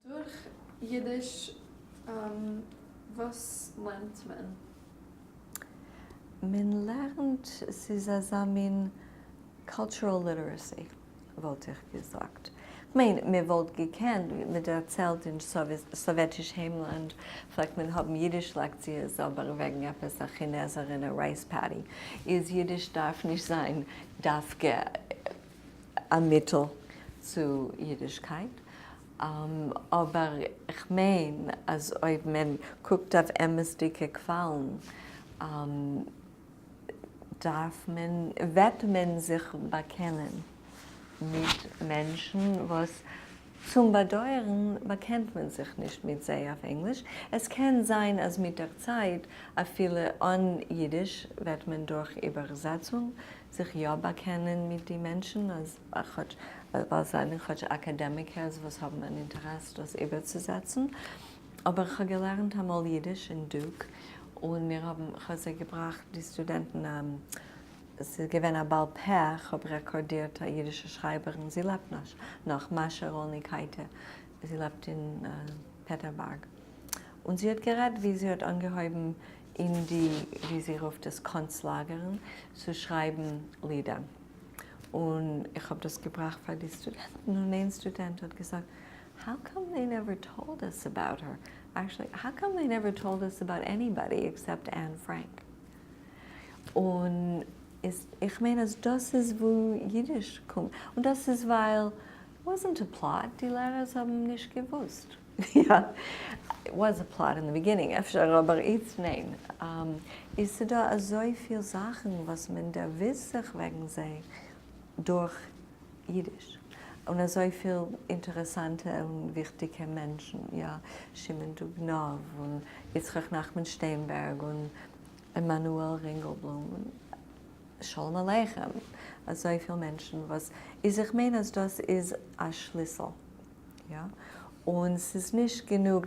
דורך ייִדיש וואָס לערנט מען? מען לערנט, ס'איז אַזאַ מין cultural literacy וואָלט איך געזאָגט. כ'מיין, מען וואָלט געקענט, מען דערציילט אין סאָוועטיש היימלאַנד פֿלעגט מען האָבן ייִדיש לעקציעס, אָבער וועגן עפּעס אַ כינעזער אין אַ rice paddy. איז ייִדיש דאַרף נישט זײַן דווקא אַ מיטל צו ייִדישקייט. אבער כ'מיין אז אויב מען קוקט אויף אמת'דיגע קוואלן דארף מען, וועט מען זיך באקענען מיט מענטשן וואס צום באדויערן באקענט מען זיך נישט מיט זיי אויף ענגליש. עס קען זיין אז מיט דער צייט אפילו אן אידיש וועט מען דורך איבערזעצונג זיך יא באקענען מיט די מענטשן, אז כאטש ווייל זענען כאטש אקאדעמיקערס וואס האבן אן אינטערעס דאס איבערצוזעצן. אבער כ'האב געלערנט אמאל אידיש אין Duke און מיר האבן, כ'האב זיי געבראכט די סטודענטן א, ס'איז געווען א בעל פה, כ'האב רעקארדירט א אידישע שרייבערין, זי לעבט נאך, מאשע ראלניקייטע, זי לעבט אין פעטערבארג. און זי האט גערעדט ווי זי האט אנגעהויבן אין די, ווי זי רופט עס, קאנצלאגערן, צו שרייבן לידער. און איך האב דאס געבראכט פאר די סטודענטן, און איין סטודענט האט געזאגט, how come they never told us about her? Actually, how come they never told us about anybody except Anne Frank? און איז, איך מיין אז דאס איז וואו אידיש קומט, און דאס איז ווייל wasn't a plot, די לערערס האבן נישט געוואוסט. יא, it was a plot in the beginning אפשר, אבער איצט ניין. איז ס'דא אזויפיל זאכן וואס מען דערוויסט זיך וועגן זיי דורך אידיש, און אזויפיל אינטערעסאנטע און וויכטיגע מענטשן, יא, שמעון דובנאוו און יצחק נחמן שטיינבערג און עמנואל רינגעלבלום און שלום עליכם, אזויפיל מענטשן וואס איז, איך מיין אז דאס איז א שליסל. יא, און ס'איז נישט גענוג,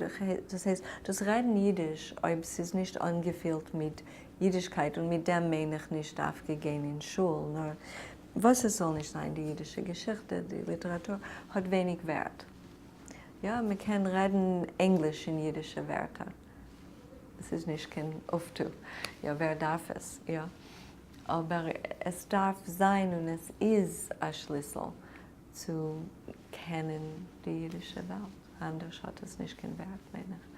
דאס הייסט, דאס רעדן אידיש אויב ס'איז נישט אנגעפילט מיט אידישקייט, און מיט דעם מיין איך נישט דווקא גיין אין שול, נאר וואס עס זאל נישט זיין, די אידישע געשיכטע, די ליטעראטור, האט ווייניג ווערט. יא, מ'קען רעדן ענגליש אין אידישע ווערטער, ס'איז נישט קיין אויפטו, יא, ווער דארף עס, יא, אבער עס דארף זיין און עס איז א שליסל צו קענען די אידישע וועלט, אנדערש האט עס נישט קיין ווערט מיין איך.